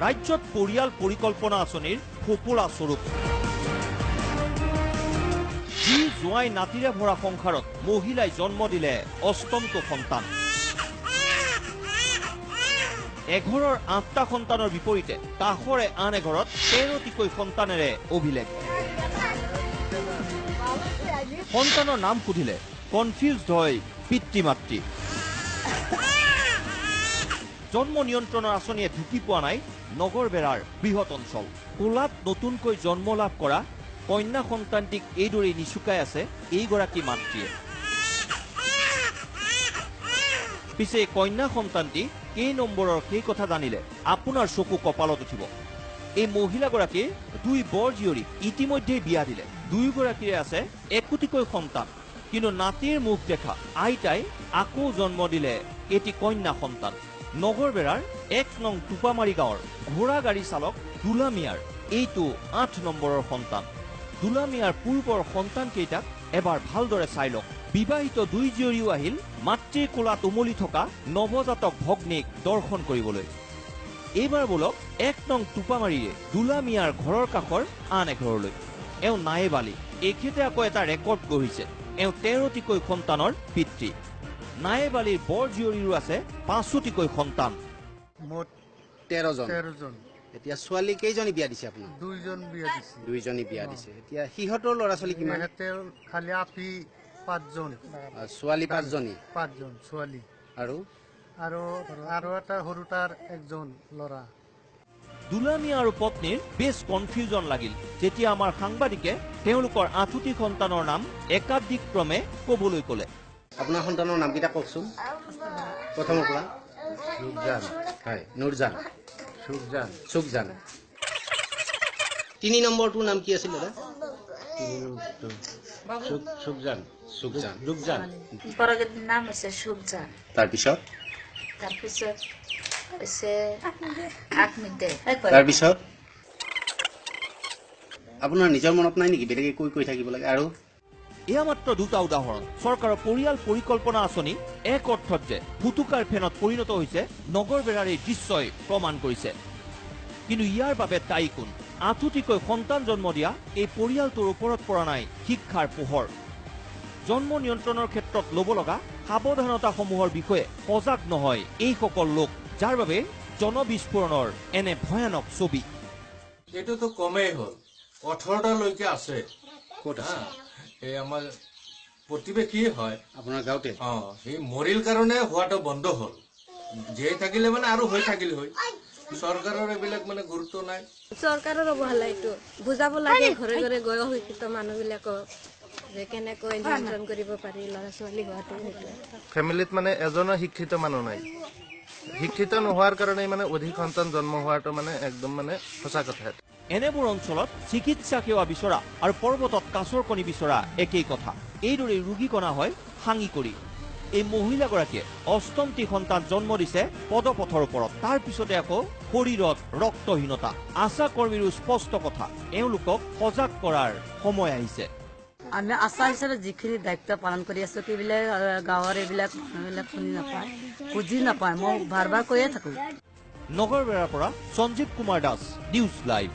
ৰাজ্যত পৰিয়াল পৰিকল্পনা আঁচনিৰ ফোপোলা স্বৰূপ। যি জোঁৱাই নাতিৰে ভৰা সংসাৰত মহিলাই জন্ম দিলে অষ্টমটো সন্তান। এঘৰৰ ৮টা সন্তানৰ বিপৰীতে কাষৰে আন এঘৰত ১৩টিকৈ সন্তানেৰে অভিলেখ। সন্তানৰ নাম সুধিলে কনফিউজড হয় পিতৃ মাতৃ। জন্ম নিয়ন্ত্ৰণৰ আঁচনিয়ে ঢুকি পোৱা নাই নগৰবেৰাৰ বৃহৎ অঞ্চল। কোলাত নতুনকৈ জন্ম লাভ কৰা কন্যা সন্তানটিক এইদৰেই নিচুকাই আছে এইগৰাকী মাতৃয়ে। পিছে কন্যা সন্তানটি কেই নম্বৰৰ সেই কথা জানিলে আপোনাৰ চকু কপালত উঠিব। এই মহিলাগৰাকীৰ দুই বৰ জীয়ৰীক ইতিমধ্যেই বিয়া দিলে। দুয়োগৰাকীৰে আছে একোটিকৈ সন্তান। কিন্তু নাতিৰ মুখ দেখা আইতাই আকৌ জন্ম দিলে এটি কন্যা সন্তান। নগৰবেৰাৰ ১ নং টোপামাৰী গাঁৱৰ ঘোঁৰা গাড়ী চালক দুলা মিয়াৰ এইটো ৮ নম্বৰৰ সন্তান। দুলা মিয়াৰ পূৰ্বৰ সন্তানকেইটাক এবাৰ ভালদৰে চাই লওক। বিবাহিত দুই জীয়ৰীও আহিল মাতৃৰ কোলাত উমলি থকা নৱজাতক ভগ্নীক দৰ্শন কৰিবলৈ। এইবাৰ বোলক ১ নং টোপামাৰীৰে দুলা মিয়াৰ ঘৰৰ কাষৰ আন এঘৰলৈ। এওঁ নায়েব আলী। এখেতে আকৌ এটা ৰেকৰ্ড গঢ়িছে। এওঁ ১৩টিকৈ সন্তানৰ পিতৃ। নায়েব আলীৰ বৰ জীয়ৰীৰো আছে ৫টিকৈ সন্তান। মোট ১৩জন। এতিয়া ছোৱালী কেইজনী বিয়া দিছে আপোনাৰ? দুইজন বিয়া দিছে। দুইজনী বিয়া দিছে। এতিয়া সিহঁতৰ ল'ৰা ছোৱালী কিমান? খালি আপি ৫জন। ছোৱালী ৫জনী? ৫জন ছোৱালী। আৰু আৰু আৰু এটা সৰু তাৰ একজন ল'ৰা। দুলা মিয়া আৰু পত্নীৰ বেছ কনফিউজন লাগিল যেতিয়া আমাৰ সাংবাদিকে তেওঁলোকৰ ৮টি সন্তানৰ নাম একাধিক্ৰমে ক'বলৈ ক'লে। আপোনাৰ সন্তানৰ নামকেইটা কওকচোন প্ৰথমৰ পৰা। নুৰজান। হয়, নুৰজান। সুখজান। সুখজান। ৩ নম্বৰটোৰ নাম কি আছিল দাদা? ৩ নম্বৰটো সুখজান। সুখজান। ৰূপজান। বৰগীতৰ নাম হৈছে সুখজান। তাৰপিছত? তাৰপিছত হৈছে আকমিদে। তাৰপিছত আপোনাৰ নিজৰ মনত নাই নেকি? বেলেগে কৈ কৈ থাকিব লাগে। আৰু এয়া মাত্ৰ দুটা উদাহৰণ। চৰকাৰৰ পৰিয়াল পৰিকল্পনা আঁচনি এক অৰ্থত যে ফুটুকাৰ ফেনত পৰিণত হৈছে নগৰবেৰাৰ এই দৃশ্যই প্ৰমাণ কৰিছে। কিন্তু ইয়াৰ বাবে দায়ী কোন? ৮টিকৈ সন্তান জন্ম দিয়া এই পৰিয়ালটোৰ ওপৰত পৰা নাই শিক্ষাৰ পোহৰ। জন্ম নিয়ন্ত্ৰণৰ ক্ষেত্ৰত ল'ব লগা সাৱধানতাসমূহৰ বিষয়ে সজাগ নহয় এইসকল লোক, যাৰ বাবে জনবিস্ফোৰণৰ এনে ভয়ানক ছবি। এইটোতো কমেই হ'ল, ১৮টালৈকে আছে। ক'ত আছে? এই আমাৰ প্ৰতিবেশী হয়। আপোনাৰ গাঁৱতে? অ, সি মৰিল কাৰণে হোৱাটো বন্ধ হ'ল। জীয়াই থাকিলে মানে আৰু হৈ থাকিল হয়। চৰকাৰৰ এইবিলাক মানে গুৰুত্ব নাই। চৰকাৰৰ অৱহেলা, এইটো বুজাব লাগে ঘৰে ঘৰে গৈ অশিক্ষিত মানুহবিলাকক যে কেনেকৈ নিয়ন্ত্ৰণ কৰিব পাৰি ল'ৰা ছোৱালী হোৱাটো। ফেমিলিত মানে এজনো শিক্ষিত মানুহ নাই। শিক্ষিত নোহোৱাৰ কাৰণে মানে অধিক সন্তান জন্ম হোৱাটো মানে একদম মানে সঁচা কথা। এনেবোৰ অঞ্চলত চিকিৎসা সেৱা বিচৰা আৰু পৰ্বতত কাছৰ কণী বিচৰা একেই কথা। এইদৰে ৰোগী কণা হয় সাঙি কৰি। এই মহিলাগৰাকীয়ে অষ্টমটি সন্তান জন্ম দিছে পদপথৰ ওপৰত। তাৰ পিছতে আকৌ শৰীৰত ৰক্তহীনতা। আশা কৰ্মীৰো স্পষ্ট কথা, এওঁলোকক সজাগ কৰাৰ সময় আহিছে। আমি আশা হিচাপে যিখিনি দায়িত্ব পালন কৰি আছো, সেইবিলাক গাঁৱৰ এইবিলাক মানুহবিলাক শুনি নাপায়, বুজি নাপায়। মই বাৰ বাৰ কৈয়ে থাকো। নগৰবেৰাৰ পৰা সঞ্জীৱ কুমাৰ দাস, নিউজ লাইভ।